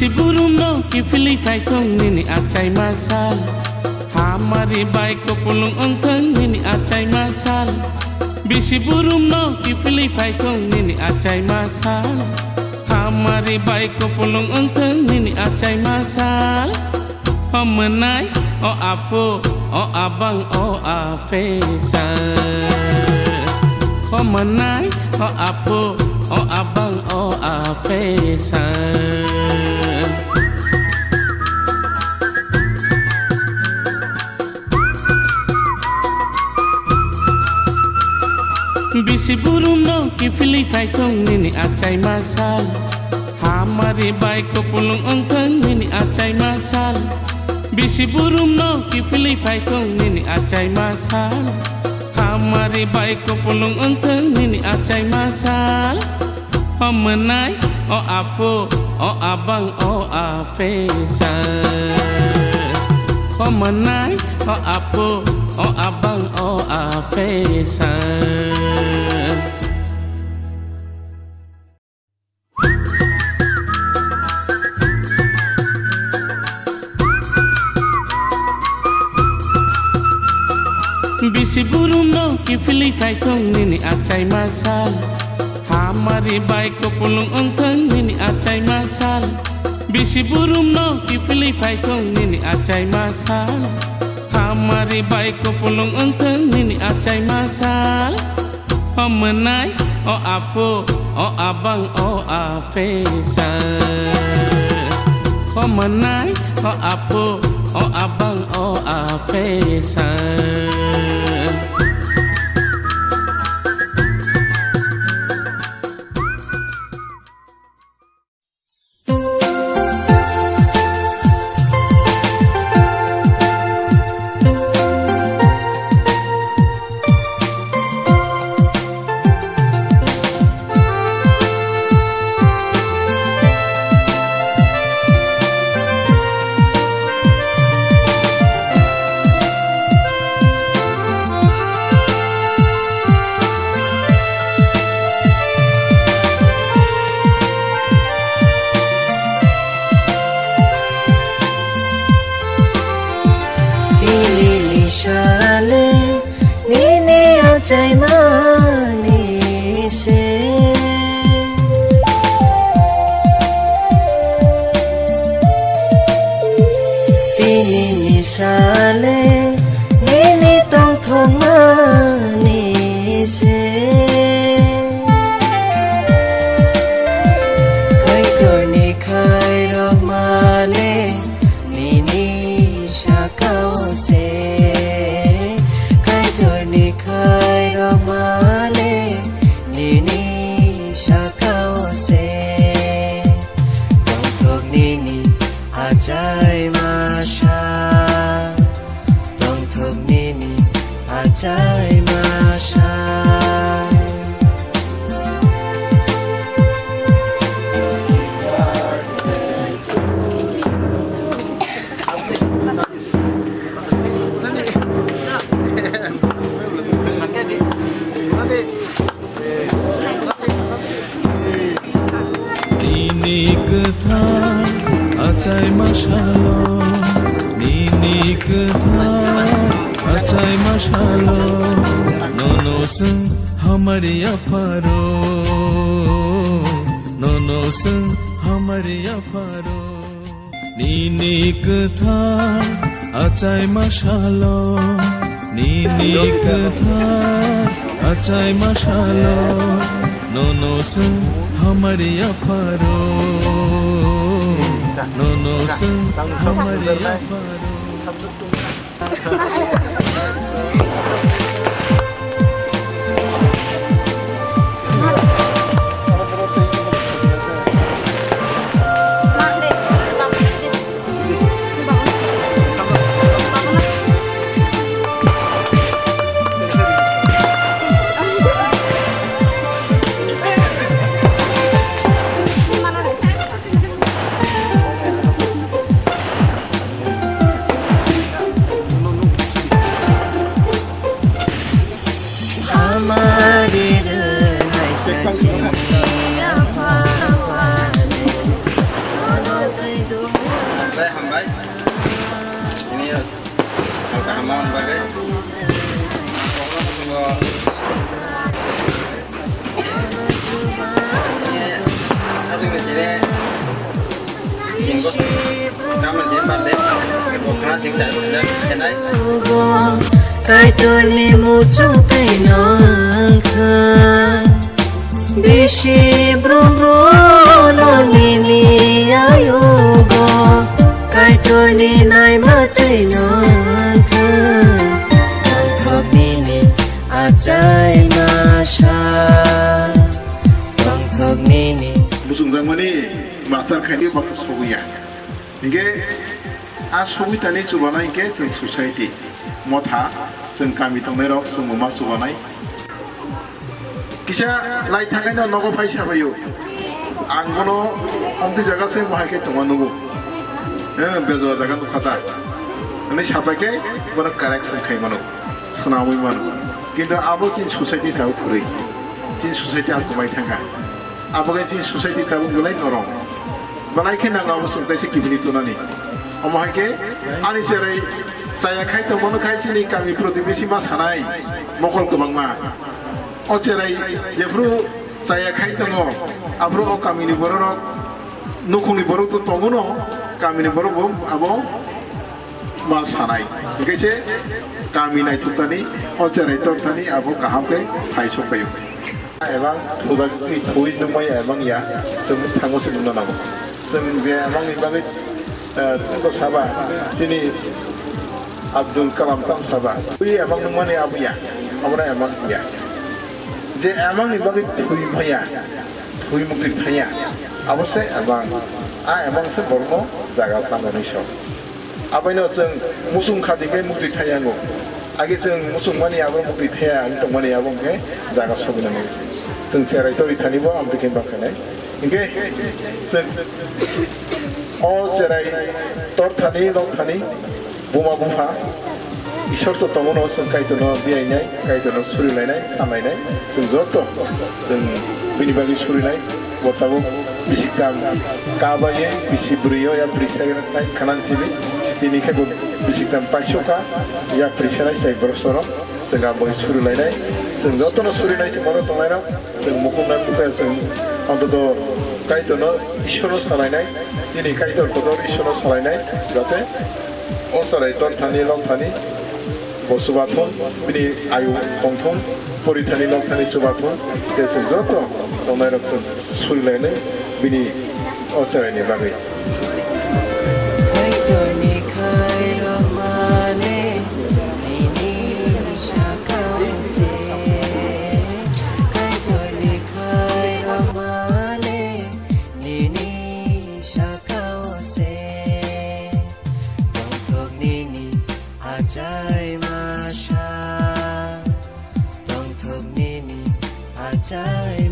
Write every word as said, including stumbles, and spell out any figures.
Bisi burumno kiphilwi phaithung nini achaima sal. Hamari bai kupulung wngthung nini achaima sal. Bisi burumno kiphilwi phaithung nini achaima sal. Hamari bai kupulung wngthung nini achaima sal. O mwnai, o aphu, o abang, o afesa. O mwnai, o aphu, o abang, o afesa. Bisi burumno kiphilwi phaithung nini achaima sal. Hamari bai kupulung wngthung nini achaima sal. Bisi burumno kiphilwi phaithung nini achaima sal. Hamari bai kupulung wngthung nini achaima sal. O mwnai, o aphu, o abang, o afesa. O mwnai, o aphu, o abang, o afesa. Bisi burumno kiphilwi phaithung nini achaima sal. Hamari bai kupulung wngthung nini achaima sal. Bisi burumno kiphilwi phaithung nini achaima sal. Hamari bai kupulung wngthung nini achaima sal. O mwnai, o aphu, o abang, o afesa. O mwnai, o aphu, o abang, o afesa. Nini sale, nini achaimani se. Tini ni sale, nini tongthokmani se. Kaitorni khairokmale, nini sakao se. Kaitorni khairokmale, nini sakao se. Tongthok nini achaima sa. Tongthok nini achaima sa. Nini kwthar achaima salo, nini kwthar achaima salo, nono swng hamari apharo, nono swng hamari apharo. Nini kwthar achaima salo, nini kwthar achaima salo, nono swng hamari apharo, nono swng hamari apharo. Hamari rwnai sachini apha apha ni, nono twi Ama bagwi. Kaitorni muchung twi nangkha. Bisi brum brum no nini ayugo, Kaitorni naima twi nangkha. Tongthok nini achai masa, tongthok nini. Muchungjakmani master khaini bak sobuya. Hinkhe a sogwi tani chubanai hinkhe chwng society, motha, chwng kami tongnairok chwngbo ma chubanai. Kisa lai thangkaino nogo phai saphaio. Ang bono omtwi jaga se mohai khe tongma nugo. Eh, bejua jaga nukha ta. Ani sapai khe bono correction khai mano, swnamwi mano. Kintu abo chini society tabuk kwrwi. Chini society ang kwmai thangkha. Abo khe chini society tabuk belai norom. Belai khe nango abo chwng kaisa kibini tunani. Omo hai khe ani cherai chaya khai tongmano khai chini kami protibesi ma sanai mokol kwbangma. O cherai jephru chaya khai tongo, aphuru o kamini bororok, nukhungni borok to tongo no, kamini borok bo abo ma sanai. Hinkhe se kami naithok thani, o cherai tor thani abo kaham khe phai sok phaio. Ebang thuda twi thui nungmai ebang ya, chwng thango se nungna nango. Chwng je ebangni bagwi, eh, tungko saba, chini Abdul Kalam tam saba. Twi ebang nungmani abo ya, abo na ebang ya. Je ebangni bagwi thui maya, thui mukti thaya, abo se ebang. A ebang se borokno jaga tangmani sok. Abaino chwng muchung khadi khe mukti thaiyango. Age chwng muchung mani abo mukti thaya wng tongmani abo hwnkhe jaga soginani. Chwng cherai tori thani bo amtwi khe bakhanai. Hinkhe chwng o cherai tor thani, nok thani, buma bupha, Isor to tongo no, chwng Kaitorno biyainai, Kaitorno surilainai, sanlainai. Chwng joto chwng bini bagwi surinai. Bo tabuk bisiktam kabaye, bisi bwrwiyo ya bwrwi sai khana sili. Tini khe bo bisiktam paisoka, ya bwrwi sanai sai borok soro. Chwng ang bai surilainai. Chwng jotono surinai chwng borok tonglainai. Chwng mukung nang khe chwng antoto Kaitorno Ishorno salainai. Chini Kaitor kotor Ishorno salainai. Jate o cherai tor thani, long thani. Bo chubathun, bini ayu tongthun, pori thani, nok thani chubathun, tei chwng joto tongnairok chwng surilainai bini o cheraini bagwi. Kaitorni khairokmani nini sakao se. Kaitorni khairokmani nini sakao se. Tongthok nini achai masa, tongthok nini achai